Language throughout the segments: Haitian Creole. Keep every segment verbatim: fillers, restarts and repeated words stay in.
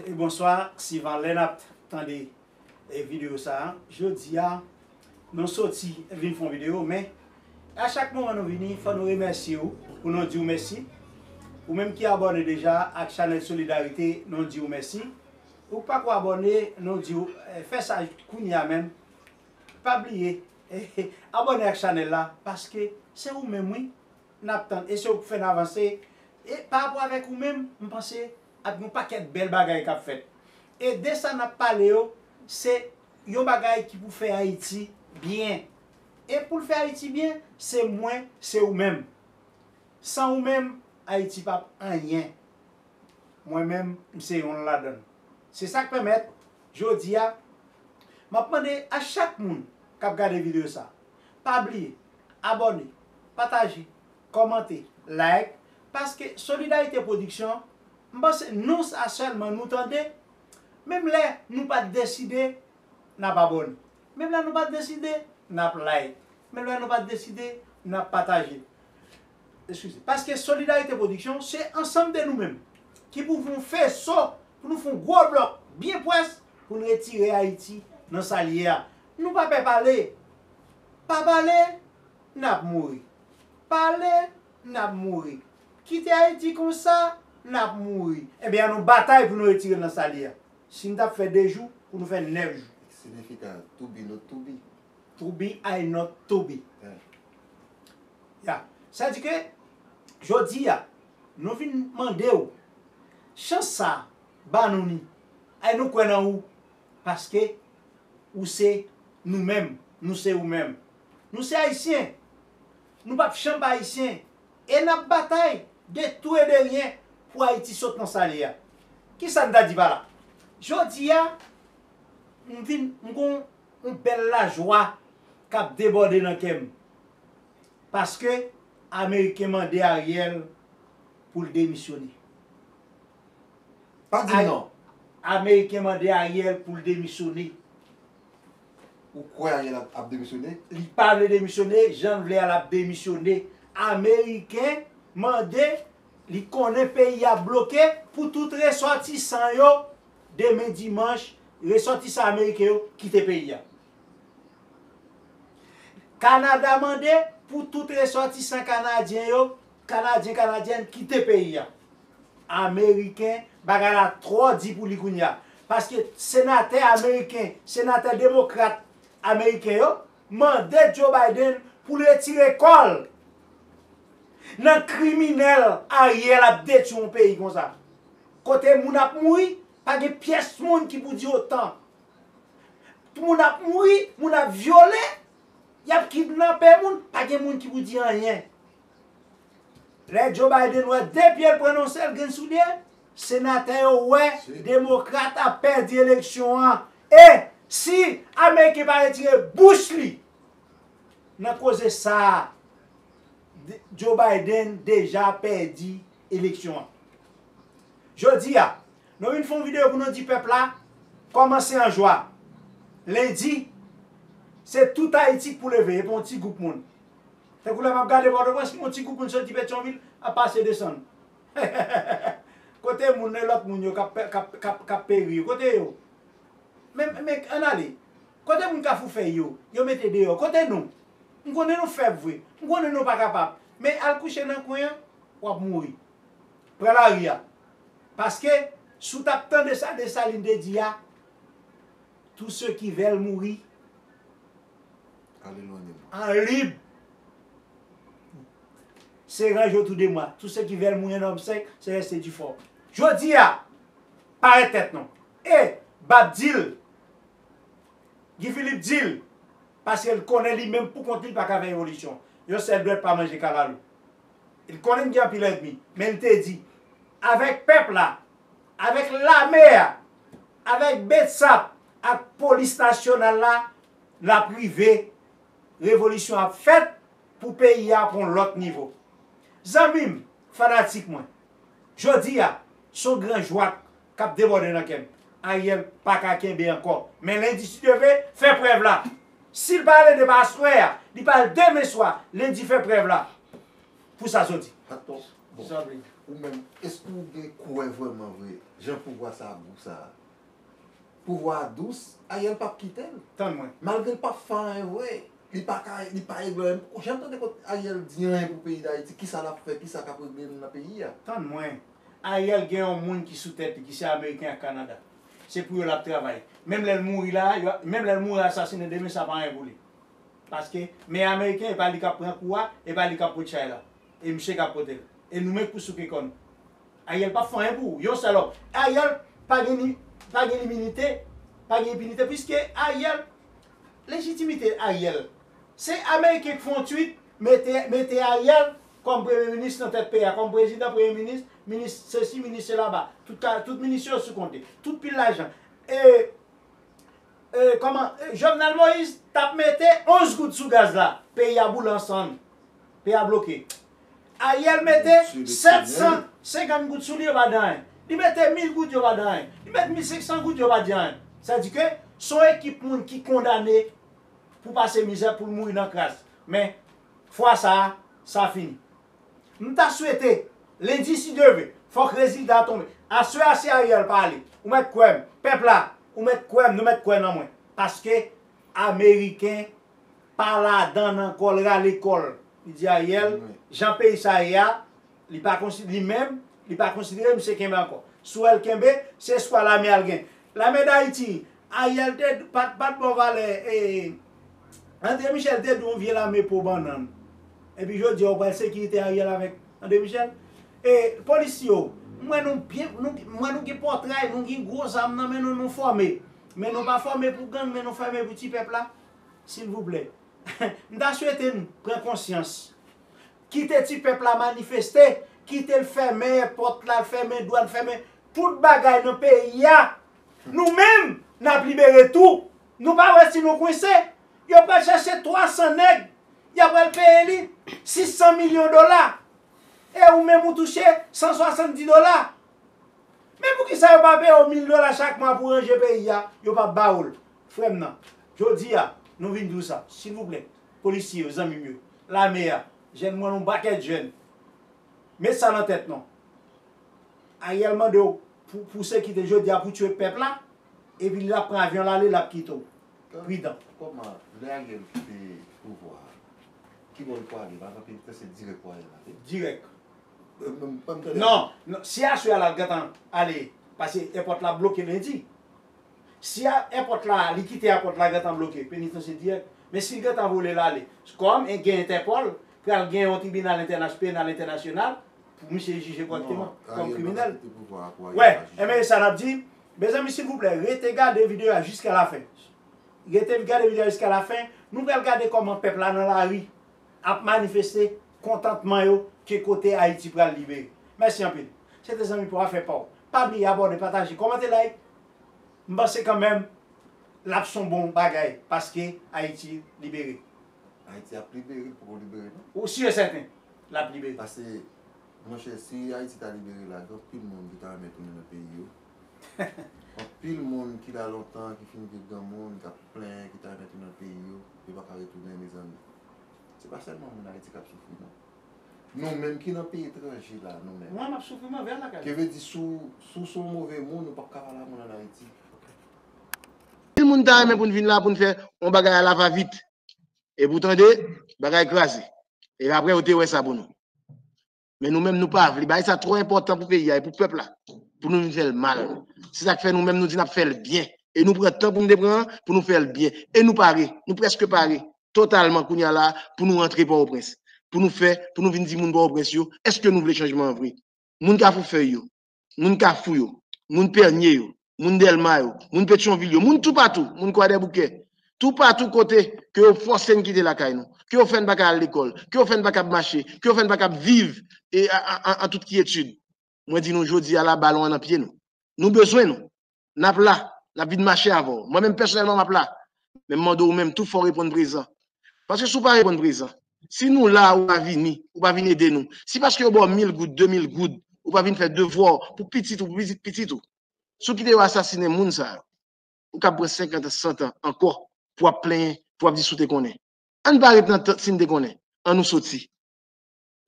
E bonswa, sivan lè n ap tande e videyo sa a. Jodi a, nou soti vin fè yon videyo, men a chak moman nou vini, fò nou remèsye w, pou nou di w mèsi. Ou menm ki abòne deja ak chanèl Solidarite, nou di w mèsi. Ou k pako abòne, nou di w, eh, fè sa kounye a menm. Pa bliye, abòne ak chanèl la, paske se ou menm, wi, n ap tann. E se ou k fè n avanse. E pa rapò avèk ou menm, m panse ap gen yon pakèt bèl bagay k ap fèt. E de sa n ap pale yo, se yon bagay ki pou fè Ayiti byen. E pou l fè Ayiti byen, se mwen, se ou menm. San ou menm, Ayiti p ap anyen. Mwen menm, m se yonn ladan l. Se sa k pèmèt, jodi a, m ap mande a chak moun k ap gade videyo sa, pa bliye abòne, pataje, kòmante, like, paske Solidarite Pwodiksyon, m panse non sa sèlman nou tande, menm lè nou pa t deside, n ap abòne. Menm lè nou pa t deside, n ap like. Menm lè nou pa t deside, n ap pataje. Eskize. Paske Solidarite Pwodiksyon, se ansanm de nou menm ki pou fè yon feso, pou nou fè yon gwo blòk byen pwès, pou n retire Ayiti nan sa l ye a. Nou pa pè pale. Pa pale, n ap mouri. Pale, n ap mouri. Kite Ayiti konsa, n ap mouri. Ebyen, an nou batay pou nou retire l nan sa l ye a. Si n t ap fè de jou, pou nou fè nèf jou. Siyifi ka to be, not to be. To be, I not to be. Ya. Sa di ke, jodi a, nou vin mande w, chans sa, ba nou ni. Ay nou kwè nan ou, paske ou se nou menm, nou se ou menm. Nou se Ayisyen. Nou p ap janm pa Ayisyen. E n ap batay de tou e de ryen pou Ayiti sot nan sa l ye a. Kisa n ta di pa la? Jodi a, m vin, m gon yon bèl lajwa k ap debòde nan kè m. Paske Ameriken mande Ariel pou l demisyone. Pa di m non. Ameriken mande Ariel pou l demisyone. Ou kwè Ariel ap, ap demisyone? Li pa vle demisyone, jan l vle a l ap demisyone. Ameriken mande, li konnen peyi a bloke pou tout resòtisan yo, demen dimanch, resòtisan ameriken yo kite peyi a. Kanada mande pou tout resòtisan kanadyen yo, kanadyen, kanadyèn, kite peyi a. Ameriken, bagay la twò di pou li kounye a. Paske senatè ameriken, senatè demokrat ameriken yo, mande Joe Biden pou l retire kò l nan kriminèl Ariel ap detwi yon peyi konsa. Kote moun ap mouri, pa gen pyès moun ki pou di otan. Moun ap mouri, moun ap vyole, y ap kidnape moun, pa gen moun ki pou di anyen. Lè Joe Biden wè de pye l pwononse l, grenn soulye, senatè yo wè demokrat ap pèdi eleksyon an. E si Ameriken pa retire bouch li nan koze sa a, Joe Biden deja pèdi eleksyon an. Jodi a, nou vin fè yon videyo pou nou di pèp la, kòmanse an jwa. Lendi, se tout Ayiti k pou leve, e pa yon ti gwoup moun. Tankou lè m ap gade Pòtoprens, yon ti gwoup moun soti Petyonvil ap pase desann. Kote moun, e lòt moun yo k ap, k ap, k ap, k ap peri yo? Kote yo? Men, men, ann ale. Kote moun Kafou Fèy yo? Yo mete deyò. Kote nou? M konnen nou fèb vre. M konnen nou pa kapab. Men al kouche nan kwen an, w ap mouri. Pran lari a. Paske, si w t ap tande sa Desalin te di a, tous ceux qui veulent mourir en libre se ranger autour de moi. Tous ceux qui veulent mourir en homme sec se rester du fort. Jodi a, parèt tèt nou. E, Bab di l, Guy Philippe di l, paske l konnen li menm pou kont li, li pa ka fè revolisyon. Yon sèl dwèt pa manje kalalou. Li konnen l gen anpil ènmi, men li te di, avèk pèp la, avèk lame a, avèk BSAP ak polis nasyonal la, l ap rive, revolisyon ap fèt pou peyi a pran yon lòt nivo. Zanmi m, fanatik mwen, jodi a, se yon gran jwa k ap debòde nan kè m. Ariel pa ka kenbe ankò. Men lendi, si Dye vle, fè prèv la. Si l pa ale demen aswè a, li pa al demen swa, lendi fè prèv la. Pou sa soti. Bon. Ou menm, èske w gen kwè vrèman vre, jan pouvwa sa a gou sa a? Pouvwa a dous, Ariel p ap kite l. Tann mwen. Malgre l p ap fè anyen vre, li pa ka, li pa regle anyen. Ou janm tande kot Ariel di anyen pou peyi Dayiti, kisa l ap fè, kisa k ap regle nan peyi a? Tann mwen. Ariel gen yon moun ki sou tèt li, ki se Ameriken ak Kanada. Se pou yo l ap travay. Menm lè l mouri la, yo, menm lè l mouri asasinen demen, sa pa anyen pou li. Paske, men Ameriken, e pa li k ap pran kou a, e pa li k ap pot chay la. E misye k ap pote l. E nou menm k pou souke kò n. Ariel p ap fè anyen pou ou. Yon sèl òm. Ariel pa gen, pa gen iminite, pa gen enpinite, piske Ariel, lejitimite Ariel, se Ameriken k fè yon twit, mete, mete Ariel kòm premye minis nan tèt peyi a, kòm prezidan, premye minis, minis sesi, minis sela ba. Tout ka, tout minis yo sou konte. Tout pil lajan. E, e, kòman, e, Jovenel Moïse t ap mete onz goud sou gaz la. Peyi a boule an sann. Peyi a bloke. Ariel mete sèt san senkant goud sou li, yo pa di anyen. Li mete mil goud, yo pa di anyen. Li mete mil senk san goud, yo pa di anyen. Sa di ke se yon ekip moun ki kondane pou pase mizè, pou l mouri nan kras. Men, fwa sa a, sa fini. M ta swete, lendi si Dye vle, fòk rezilta a tonbe. Aswè a, si Ariel pa ale, ou mèt kwè m, pèp la, ou mèt kwè m, nou mèt kwè nan mwen. Paske Ameriken pa ladan nan kò l, rale kò l. Li di Ariel, jan peyi sa ye a, li pa konsi-, li menm, li pa konsidere misye kenbe ankò. Si w wè l kenbe, se espwa lame a l gen. Lame Dayiti, Ariel te pa t, pa t ba w valè, e, André Michel te di w yon vye lame po bannann. Epi jodi a, w pral sekirite Ariel avèk André Michel. E, polis yo, m wè nou byen, nou, m wè nou gen pòtray, nou gen gwo zam nan men nou, nou fòme. Men nou pa fòme pou gang, men nou fòme pou ti pèp la. Silvouplè. M ta swete n pran konsyans. Kite ti pèp la manifeste, kite l fèmen pòt la, fèmen dwàn, fèmen tout bagay nan peyi a. Nou menm, n ap libere tou. Nou pa wè si nou kwense. Yo pral chache twa san nèg, y ap pral peye li sis san milyon dola. E ou menm ou touche san swasanndis dola. Men poukisa yo pa peye w mil dola chak mwa pou ranje peyi a? Yo p ap ba w l. Frè m nan, jodi a, nou vin di w sa. Silvouplè, polisye yo, zanmi m yo, lame a, jèn mwen, yon pakèt jèn. Met sa nan tèt nou. Ariel mande w pou, pou sekirite jodi a, pou tchwe pèp la, epi l ap pran avyon l ale, l ap kite w. Pridan. Kòman, lè Ariel kite pouvwa a, ki bò l prale? Pa nan penitansye dirèk pou Ariel ale? Dirèk. Non, non, si aswè a l al gentan ale, paske èpòt la bloke lendi. Si a, èpòt la, li kite èpòt la gentan bloke, penitansye dirèk. Men si l gentan vole l ale, kòm gen Entèpòl, pral gen yon tribinal entènas-, penal entènasyonal pou misye jije kòrèkteman kòm kriminèl. Wè, enben, e sa n ap di, mezanmi, silvouplè, rete gade videyo a jiska lafen. Rete gade videyo a jiska lafen. Nou pral gade kòman pèp la nan lari ap manifeste kontantman yo ke kote Ayiti pral libere. Mèsi anpil. Se te zanmi pa w, afè pa w. Pa bliye abòne, pataje, kòmante, like. M panse kanmenm l ap s on bon bagay paske Ayiti libere. Ayiti ap libere, l poko libere non. Ou si e sèten l ap libere. Paske, monchè, si Ayiti ta libere la, gen anpil moun ki ta renmen tounen nan peyi yo. Anpil moun ki la lontan, ki fin viv granmoun, k ap plenyen, ki ta renmen tounen nan peyi yo, yo pa ka retounen, mezanmi. Se pa sèlman moun Ayiti k ap soufri non. Nou menm ki nan peyi etranje la, nou menm. Mwen, m ap soufri, m anvè lakay. Ke vle di, si w, si w se yon move moun, ou p ap ka pale a moun ann Ayiti. Anpil moun ta renmen pou n vin la, pou n fè yon bagay a la va vit. Epi w tande, bagay kraze. Epi apre, yo te wè sa pou nou. Men nou menm, nou pa vle. Bagay sa twò enpòtan pou peyi a e pou pèp la. Pou nou vin fè l mal. Se sa k fè nou menm, nou di n ap fè l byen. E nou pran tan pou nou te pran an, pou nou fè l byen. E nou pare. Nou prèske pare. Totalman kounye a la pou nou rantre Pòtoprens. Pou nou fè, pou nou vin di moun Pòtoprens yo, èske nou vle chanjman an vre? Moun Kafou Fèy yo, moun Kafou yo, moun Pènye yo, moun Dèlma yo, moun Petyonvil yo, moun toupatou, moun Kwadèboukè, toupatou kote ke yo fòse n kite lakay nou, ke yo fè n pa ka al lekòl, ke yo fè n pa kab mache, ke yo fè n pa kab viv e, a, a, a, an tout kyetid. Mwen di nou jodi a la, balon an nan pye nou. Nou bezwen nou. N ap la, n ap vin mache avè w. Mwen menm pèsonèlman m ap la. Men m mande w menm tou fò w reponn prezan. Paske si w pa reponn prezan, si nou la, ou pa vini, ou pa vin ede nou, si paske yo ba w mil goud, de mil goud, ou pa vin fè devwa w pou pitit ou, pou pitit pitit ou, si w kite yo asasinen moun sa yo, ou kab pran senkant an, san tan ankò pou w ap plenyen, pou w ap di si w te konnen. Ann pa ret nan tan, si n te konnen. Ann nou soti.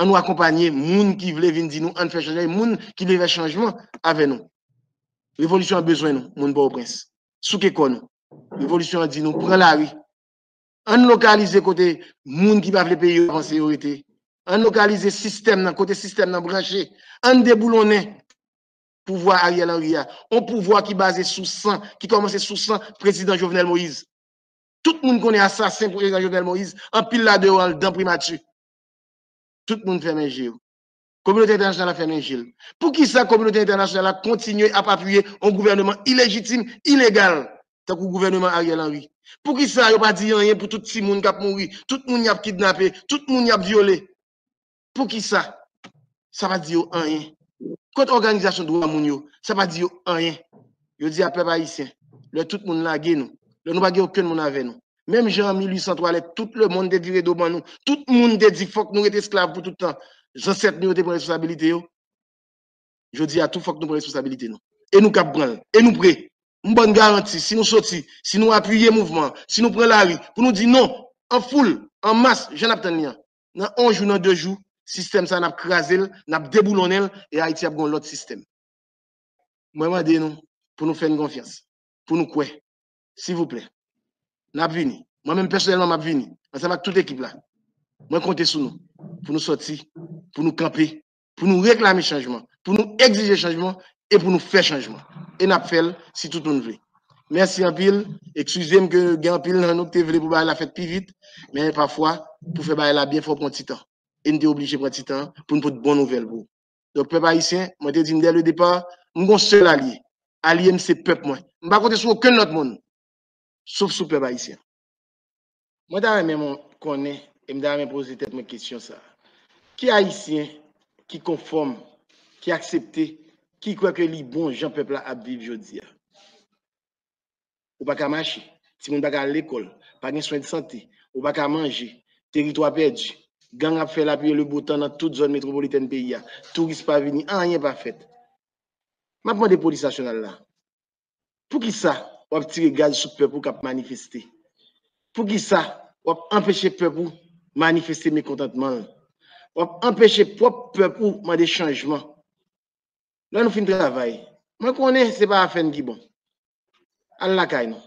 Ann nou akonpanye moun ki vle vin di nou ann fè chanjman, e moun ki vle fè chanjman avè nou. Revolisyon an bezwen nou, moun Pòtoprens. Souke kò nou. Revolisyon an di nou pran lari. Ann lokalize kote moun ki pa vle peyi yo avanse yo rete. Ann lokalize sistèm nan, kote sistèm nan branche. Ann deboulonnen pouvwa Ariel Henry a. Yon pouvwa ki baze sou san, ki kòmanse sou san prezidan Jovenel Moïse. Tout moun konnen asasen prezidan Jovenel Moïse, anpil ladan yo anndan primati. Tout moun fèmen je yo. Kominote entènasyonal la fèmen je l. Poukisa kominote entènasyonal la kontinye ap apiye yon gouvènman ilejitim, ilegal, tankou gouvènman Ariel Henry? Poukisa yo pa di anyen pou tout timoun k ap mouri, tout moun y ap kidnape, tout moun y ap vyole? Poukisa? Sa pa di yo anyen. Kot òganizasyon dwa moun yo? Sa pa di yo anyen. Yo di a pèp ayisyen, lè tout moun lage nou, lè nou pa gen okenn moun avè nou, menm jan an mil uit san twa, lè tout lemonn te vire do ban nou, tout moun te di fòk nou ret esklav pou tout tan. Zansèt nou yo te pran responsabilite yo. Jodi a tou fòk nou pran responsabilite nou. E nou kab pran l. E nou pre. M ba n garanti, si nou soti, si nou apiye mouvman, si nou pran lari, pou nou di non, an foul, an mas, jan n ap tann li an, nan yon jou, nan de jou, sistèm sa a n ap kraze l, n ap deboulonnen l, e Ayiti ap gen yon lòt sistèm. Mwen mande nou pou nou fè n konfyans, pou nou kwè. Silvouplè, n ap vini. Mwen menm pèsonèlman, m ap vini, ansanm ak tout ekip la. Mwen konte sou nou, pou nou sòti, pou nou kanpe, pou nou reklame chanjman, pou nou egzije chanjman e pou nou fè chanjman. E n ap fè l si tout moun vle. Mèsi anpil. Eskize m ke gen anpil nan nou ki te vle pou bagay la fèt pi vit, men pafwa, pou fè bagay la byen, fò w pran ti tan. E n te oblije pran ti tan pou n pote bon nouvèl pou ou. Donk, pèp ayisyen, mwen te di m dè le depa, m gon sèl alye. Alye m se pèp mwen. M pa konte sou okenn lòt moun, sof sou pèp ayisyen. Mwen ta renmen mwen konnen, e m ta renmen poze tèt mwen kesyon sa a. Ki ayisyen ki konfòm, ki aksepte, ki kwè ke li bon jan pèp la ap viv jodi a? Ou pa ka mache, timoun pa ka al lekòl, pa gen swen de sante, ou pa ka manje, teritwa pèdi, gang ap fè lapli e lebotan nan tout zòn metwopolitèn peyi a, touris pa vini, anyen pa fèt. M ap mande polis nasyonal la, poukisa w ap tire gaz sou pèp ou k ap manifeste? Poukisa w ap anpeche pèp ou manifeste mekontantman l? W ap anpeche pwòp pèp ou mande chanjman. Lè nou fin travay, mwen konnen se pa afè n ki bon. Al lakay nou.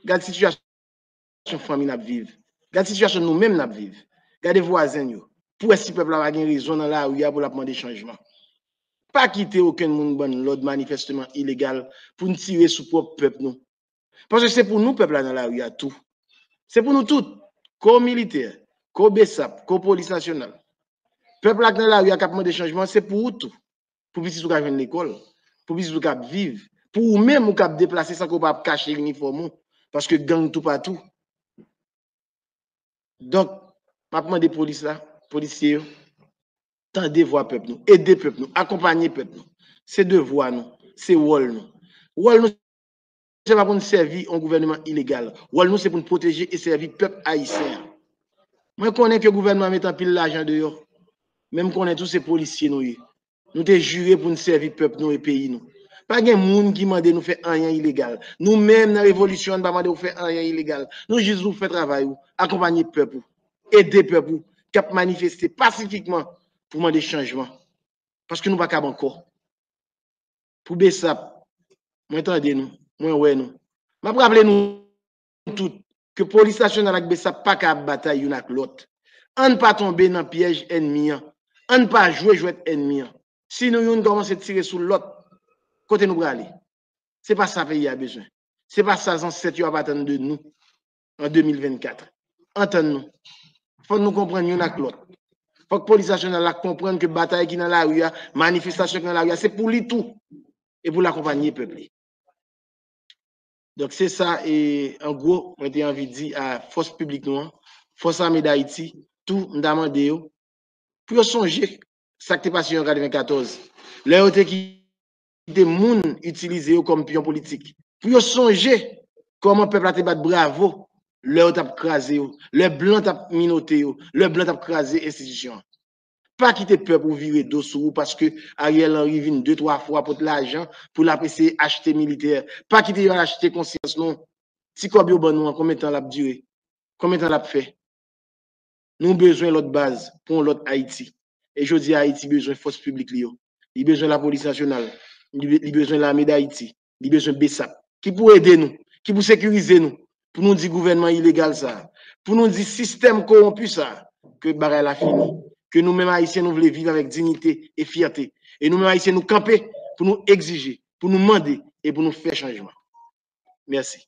Gad sitiyasyon fanmi n ap viv. Gad sitiyasyon nou menm n ap viv. Gade vwazen n yo. Pou wè si pèp la pa gen rezon nan lari a pou l ap mande chanjman. Pa kite okenn moun ban n lòd manifèsteman ilegal pou n tire sou pwòp pèp nou. Paske se pou nou pèp la nan lari a tou. Se pou nou tout. Ko militè, ko besap, ko polis nasyonal. Pèp la k nan lari a k ap mande chanjman, se pou ou tou. Pou pitit ou ka jwenn lekòl, pou pitit ou ka ap viv, pou ou menm ou ka ap deplase san ke w pa ap kache inifòm ou, paske gang toupatou. Donk, m ap mande polis la, polisye yo, tande vwa pèp nou, ede pèp nou, akonpanye pèp nou. Se devwa nou, se wòl nou. Wòl nou, se pa pou n sèvi yon gouvènman ilegal. Wòl nou, se pou n pwoteje e sèvi pèp ayisyen an. Mwen konnen ke gouvènman an met anpil lajan deyò, men m konnen tou se polisye nou ye. Nou te jire pou n sèvi pèp nou e peyi nou. Pa gen moun ki mande nou fè anyen ilegal. Nou menm nan revolisyon an, n pa mande w fè anyen ilegal. Nou jis di w fè travay ou, akonpanye pèp ou, ede pèp ou k ap manifeste pasifikman pou mande chanjman. Paske nou pa kab ankò. Pou besap, mwen tande nou, mwen wè nou. M ap raple nou tout ke polis nasyonal ak besap pa ka ap batay youn ak lòt. Ann pa tonbe nan pyèj ènmi an. Ann pa jwe jwèt ènmi an. Si nou youn kòmanse tire sou lòt, kote nou prale? Se pa sa peyi a bezwen. Se pa sa zansèt yo ap atann de nou an de mil vennkat. Antann nou. Fò nou konprann youn ak lòt. Fòk polis nasyonal la konprann ke batay ki nan lari a, manifestasyon ki nan lari a, se pou li tou. E pou l akonpanye pèp li. Donk, se sa, e, an gwo, mwen te anvi di a fòs piblik nou an, Fòs Ame Dayiti, tou, m ta mande yo, pou yo sonje sa k te pase yo an katrevenkatòz, lè yo te kite moun itilize yo kòm pyon politik. Pou yo sonje kòman pèp la te bat bravo lè yo t ap kraze yo, lè blan t ap minote yo, lè blan t ap kraze enstitisyon an. Pa kite pèp ou vire do sou ou paske Ariel Henry vin de, twa fwa pot lajan pou l ap eseye achte militè. Pa kite yo al achte konsyans nou. Ti kòb yo ban nou an, konbyen tan l ap dire? Konbyen tan l ap fè? Nou bezwen lòt baz pou yon lòt Ayiti. E jodi a, Ayiti bezwen fòs piblik li yo. Li bezwen Lapolis Nasyonal. Li, li bezwen Lame Dayiti. Li bezwen BSAP. Ki pou ede nou, ki pou sekirize nou, pou nou di gouvènman ilegal sa a, pou nou di sistèm kowonpi sa a, ke bagay la fini, ke nou menm Ayisyen nou vle viv avèk diyite e fyète. E nou menm Ayisyen nou kanpe pou nou egzije, pou nou mande e pou nou fè chanjman. Mèsi.